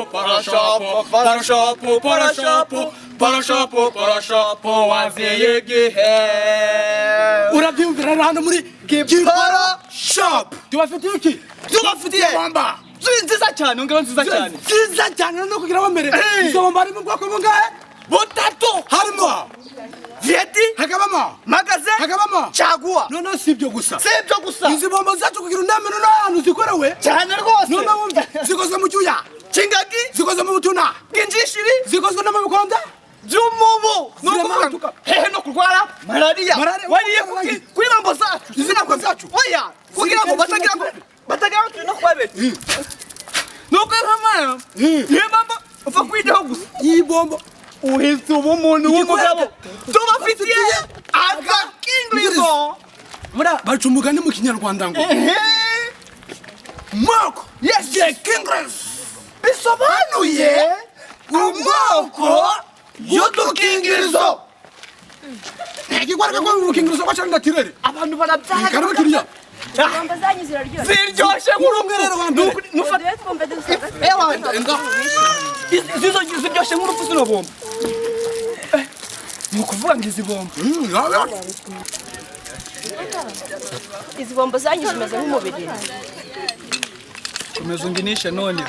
Parashopu, parashopu, parashopu, parashopu, parashopu, waziye igihe. Urabyumvira rero hano muri Gipara Shop tubafitiye iki? Tubafitiye bomba nziza cyane, ongera nziza cyane. Nziza cyane no kugira bamere. Izo bomba harimo ubwoko bungahe? Butatu. Harimo Vieti, hakabamo Magaze, hakabamo Caguwa. Noneho si ibyo gusa. Si ibyo gusa. Izi bombo zacu kugira unamene n'ahantu zikorewe cyane rwose. Noneho wumve, zikozwe mu cyuya cy'ingagi, zikozwe mu butuna bw'injishiri, zikozwe no mu bikonda by'umubu. Ni ukuvuga ngo hehe no kurwara malariya. Malariya. Wariye kuri bombo zacu. Izi bombo zacu. Oya, kugira ngo batagira ngo turi no kubabeshya. Ni uko nkamara iyo bombo upfa kuyijyaho gusa, iyi bombo uhita uba umuntu w'umugabo. Tubafitiye agakingirizo. Baca umugani mu Kinyarwanda ngo moko Yes. Kingres bisobanuye amoko y'udukingirizo. Ikigwarika ko ubukingirizo bwacu ndatirere. Abantu barabyanga. Karibu kiriya. Bombo zanyu ziraryoshye. Ziryoshye nk'urupfu. Rero wa mbere. Duhe twumve dusoza. Zizo ziryoshye nk'urupfu zino bombo. Ni ukuvuga ngo izi bombo Izi bombo zanyu zimeze nk'umubiri. Komeza unginishe none.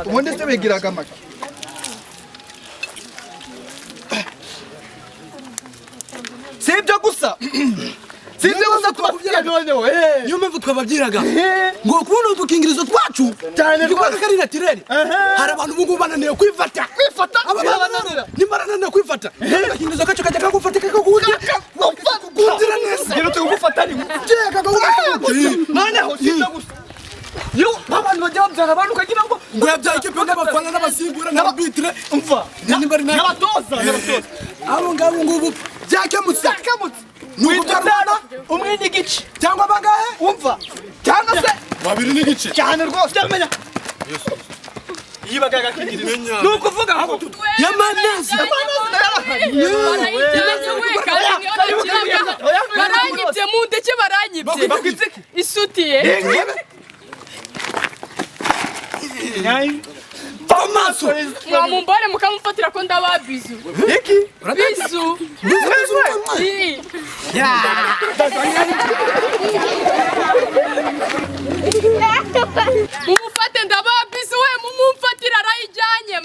Ubundi se bigiraga amaki? Si ibyo gusa, si ibyo gusa tubafitiye noneho. Niyo mpamvu twababwiraga ngo kubona udukingirizo twacu Cyane rwose rwose. Ari naturel. Hari abantu ubu ngubu bananiwe kwifata. Kwifata Aba bantu birabananira. nimba barananiwe kwifata, agakingirizo kacu kajya kagufata kakakugundira kagufata neza. Rero tugufata rimwe. Kagufata. Noneho si ibyo gusa, yo abantu bajya babyara abantu ukagira ngo Ngo yabyaye ikipe n'abafana n'abasimbura n'ababitire. Umva. Nimba ari N'abatoza, n'abatoza. Abo ngabo ngubu byakemutse. Byakemutse. Ni ukubyara umwe n'igice cyangwa bangahe? Umva, cyangwa se Babiri n'igice. Cyane rwose. Byamenya yibaga agakingirizo, ni ukuvuga ngo Y'amandazi. Baranyibye mu ndeke, baranyibye isutiye. Amaso. Mwamumbare mukamufatira ko ndaba bizu. Iki? Bizu. Ii. Mumufate ndaba bizu we, mumumfatira arayijyanye.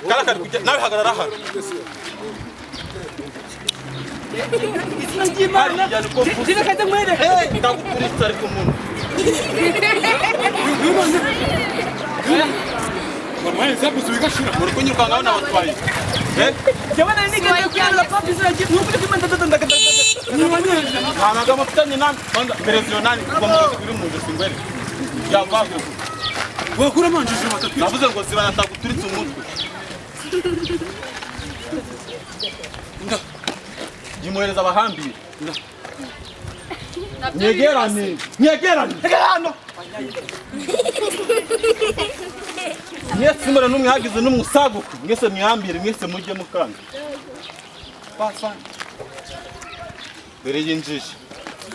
Karakari kujya nawe hagarara hano. Izina ry'Imana. Zina mwereke. Ndaguturitsa ariko umuntu. Muri kunyirukankaho nabatwaye. Jyewe nari nigeze kuyarura papa izina ry'Imana, ni ukuri kw'Imana, Nta magambo mfitanye nani. Kwanza perezida nani kuva mu josi uri mu josi ngwere. Yavaho. Wakura manjije batatu. Navuze ngo ziba nataguturitse umutwe. Yimuhereza abahambire. Mwegerane, mwegerane. Hano. Mwese mbona n'umwe hagize n'umwe usaguka. Mwese mwihambire, mwese mujye mukanda. Dore yinjije.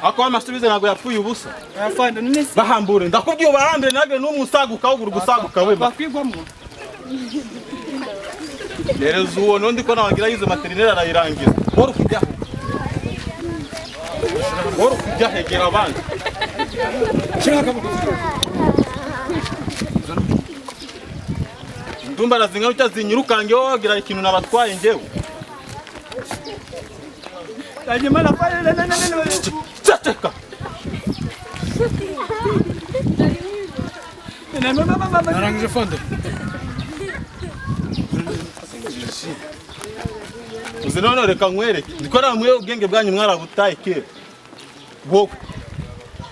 Ako amasubize ntabwo yapfuye ubusa. Afande, none se Bahambure, ndakubwiye bahambire ntabwo n'umwe usaguka ahubwo uri gusaguka we. Bakwigwamo. Hereza uwo n'undi ko nawagira yize materineri arayirangiza. Wari kujya. Wari kujya hegera abandi. Ndumva arazinga utya zinyirukange wowe wagira ikintu nabatwaye njyewe. Hanyuma na Ceceka. Narangije fonde. Uzi none reka nkwereke. Ndiko namwe ubwenge bwanyu mwarabutaye kera. Wowe.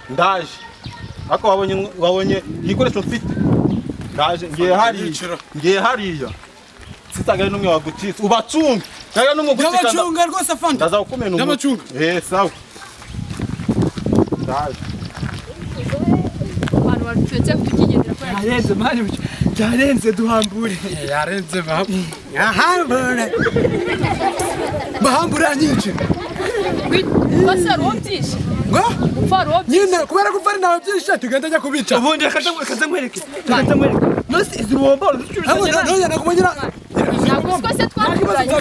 Ndaje. Ako wabonye igikoresho mfite. Ndaje ngiye hariya. Ngiye hariya. Sitagaye n'umwe wagucitse. Ubacunge. Ndaga n'umwe ugucika. Ndabacunga rwose afande. Ndaza kukumena umutwe. Ndabacunga. Sawa. Ndaje. Abantu bacetse kukigendera ko Yarenze mani, yarenze duhambure. Yarenze ba. Ahambure. Bahambura nyinshi. Basi hari uwo byishe. Ngo? Upfa hari uwo byishe. Nyine kubera ko ufari nawe byishe tugenda njya kubica. Ubundi reka nkwereke. Reka nkwereke. Nose izi bombo uzicuruza. Ntabwo none nakumenya. Ntabwo twese twakuranye.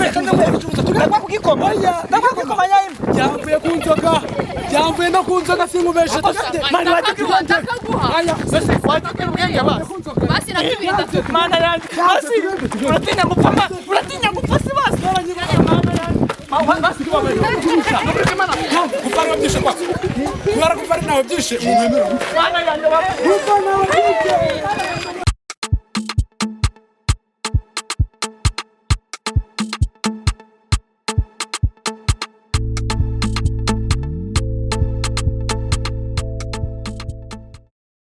Ndakwa kugikoma. Ndakwa kugikoma nyayimba. Byamvuye ku nzoga. Byamvuye no ku nzoga sinkubeshe. Mani wajya Ndakaguha. Aya. Wajya ubwenge basi. Basi na tubiri ndatuguha. Mana yanjye. Basi uratinya gupfa ma. Uratinya gupfa si basi. Mana yanjye. Basi Gupfa byishe kwa. Kubera ko ufari nawe byishe. Mana yanjye. Gupfa nawe byishe.